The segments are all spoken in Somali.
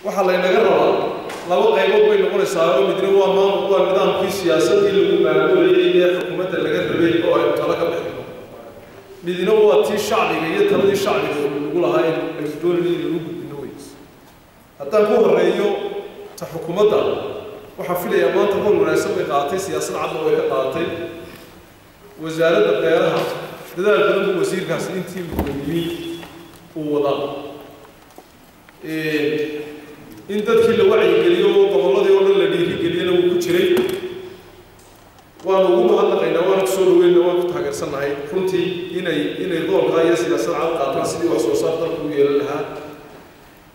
Waxaa laynaga rabaa laba qaybood bay noqonaysaa oo midna waa maamul, waa nidaamkii siyaasadii lagu maamulayay ee xukuumadda laga rabay oo aynu talo ka bixino, midna waa tii shacbiga iyo taladii shacbiga lagu lahaa aynu doonayno inaynu gudbino wey. Haddaan ku horreeyo ta xukuumadda, waxaan filayaa maanta howl wanaagsan bay qaadatay, siyaasad cadna way ka qaadatay. Wasaaradda beeraha dadaal badan buu wasiirkaasi intii la uu wadaa in dadkii la wacyigeliyo oo gobolladii oo dhan la dhiirigeliyana wuu ku jiray. Waanu ugu mahadnaqaynaa, waanu kusoo dhaweynaa, waan ku taageersannahay runtii inay roolkaa iyo siyaasad cad qaataan sidii wax soo saar dalku u yeelan lahaa.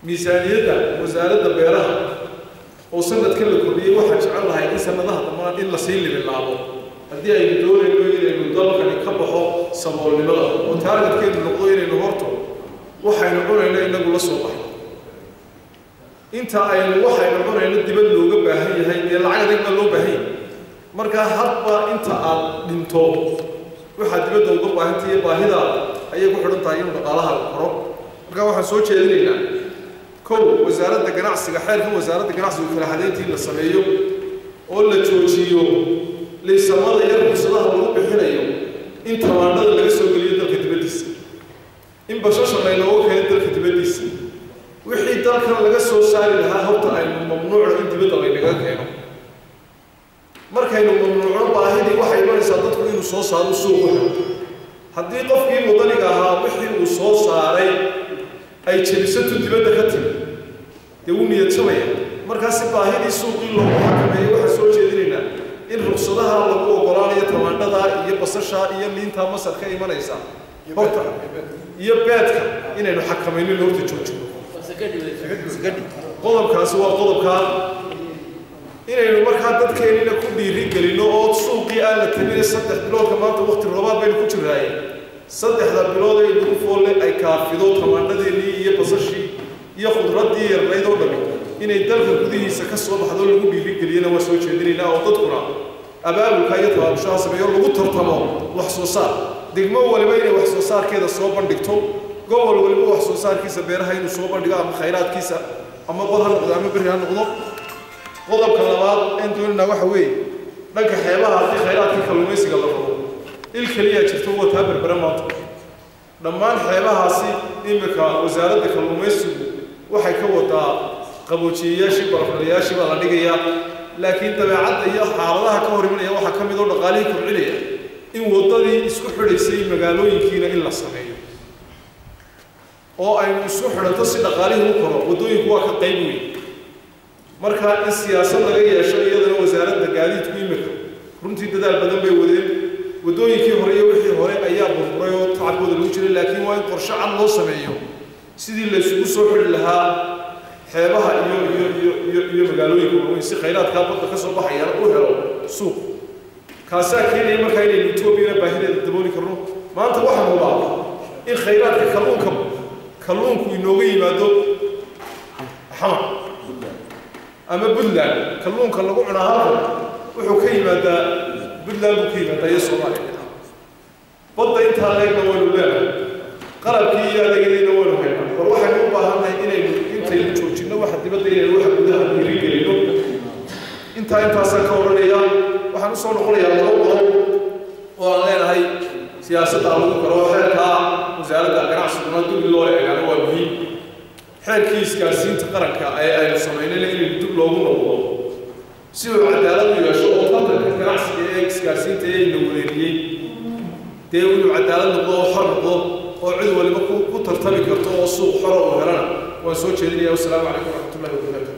Miisaaniyadda wasaaradda beeraha oo sanadkan la kordhiyey, waxaan jecel lahay in sanadaha dhammaan in lasii libilaabo haddii aynu doonayno inaynu dalkani ka baxo saboolnimada oo taargetkeenu noqdo inaynu horto waxaynu cunayno inagu la soo baxno. Inta aynu waxaynu cunayno dibad looga baahan yahay ee lacag adag baa loo baahan yahay. Markaa hadba inta aad dhinto waxaad dibadda uga baahantahay iyo baahidaada ayay ku xidhan tahay inuu dhaqaalaha koro. Markaa waxaan soo jeedinaynaa, kow, wasaaradda ganacsiga, xeerkan wasaaradda ganacsiga kala xadayntii la sameeyo oo la joojiyo liisamada iyo ruqsadaha lagu bixinayo in tamaandhada laga soo geliyo dalka dibaddiisa, in bashasha laynooga keeno dalka dibaddiisa. Wixii dalkan laga soo saari lahaa horta aynu mamnuucno in dibadda laynaga keeno. Markaynu mamnuucno baahidii, waxay imanaysaa dadku inuu soo saaro suuq u helo. Haddii qofkii wadaniga ahaa wixii uu soo saaray ay jebisatu dibadda ka timi, dee wuu niyad jabaya. Markaa si baahidii suuqii loogu xakameeyo, waxaan soo jeedinaynaa in ruqsadaha lagu ogolaanayo tamaandhada iyo basasha iyo liinta Masar ka imanaysa horta iyo beedka inaynu xakamaynin, horta joojino. Qodobkaasi waa qodobkaa inaynu markaa dadkeenina ku dhiiri gelino oo suuqii aan la tegin 3 biloodka. Maanta waqti roobaad baynu ku jiraaye, 3da bilood ee lagu foolle ay kaafido tamaandhadeennii iyo basashii iyo khudraddii yarnayd oo dhami inay dalka gudihiisa ka soo baxdo lagu dhiirigeliyana waa soo jeedinaynaa, oo dadkuna abaabulka iyo tabaabushaha sameeyo, lagu tartamo wax soo saar, degmo waliba inay wax soo saarkeeda soo bandhigto, gobol waliba wax soo saarkiisa beeraha inuu soo bandhigo ama khayraadkiisa, ama bad ha noqdo ama berri ha noqdo. Qodobka labaad een doonanaa waxa weeye dhanka xeebaha. Haddii khayraadkii kalluumaysiga la rabo, il keliyaa jirto, waa taa Berbere. Maanta dhammaan xeebahaasi imika wasaaradda kalluumaysigu waxay ka wadaa qaboojiyeyaashii, barafdhaliyaashii baa la dhigayaa, laakiin dabeecadda iyo xaaladaha ka hor imanaya waxaa ka mid oo dhaqaalihii kobcinaya in waddadii isku xidhaysay magaalooyinkiina in la sameeyo oo aynu isku xidhanto si dhaqaalihii u koro. Waddooyinku waa ka qayb weyn. Marka in siyaasad laga yeesho iyadana. Wasaaradda gaadiidku imika runtii dadaal badan bay wadeen. Waddooyinkii hore iyo wixii hore ayaa burburay oo tacabkooda lagu jiray, laakiin waa in qorshe cad loo sameeyo sidii la isugu soo xidhi lahaa xeebaha iyo magaalooyinka waaweyn si khayraadkaa badda ka soo baxayana u helo suuq. Kaasaa keenaya markaa inaynu Etoobiyana baahideeda dabooli karno. Maanta waxaan hubaa in khayraadka kalluunka, kalluunku inooga yimaado Xamar ama Puntland. Kalluunka lagu cunaa halkan wuxuu ka yimaadaa Puntland buu ka yimaadaa iyo Soomaaliya. Badda intaa leegna waynu leenahay, qalabkii iyo adeegyadiina waynu haynaa. War waxaynu u baahannahay inaynu intaynu joojinno waxa dibadda, inaynu waxa gudaha dhiirigelino. Intaasaan ka odhanayaa. Waxaan usoo noqonayaa laba qodob oo aan leenahay siyaasadda lagu karo. Xeerkaa wasaaradda ganacsiguna dib in loo eegaana waa muhiim. Xeerkii isgaarsiinta qaranka ee aynu samaynayna inaynu dib loogu noqdo si uu cadaalad u yeesho oo tartanka ganacsiga ee isgaarsiinta ee la wareeriyey dee inuu cadaalad noqdo oo xor noqdo oo cid waliba ku tartami karto oo suuq xora uu helana waan soo jeedinaya. Wasalaamu calaykum waraxmatullahi wabarakaatu.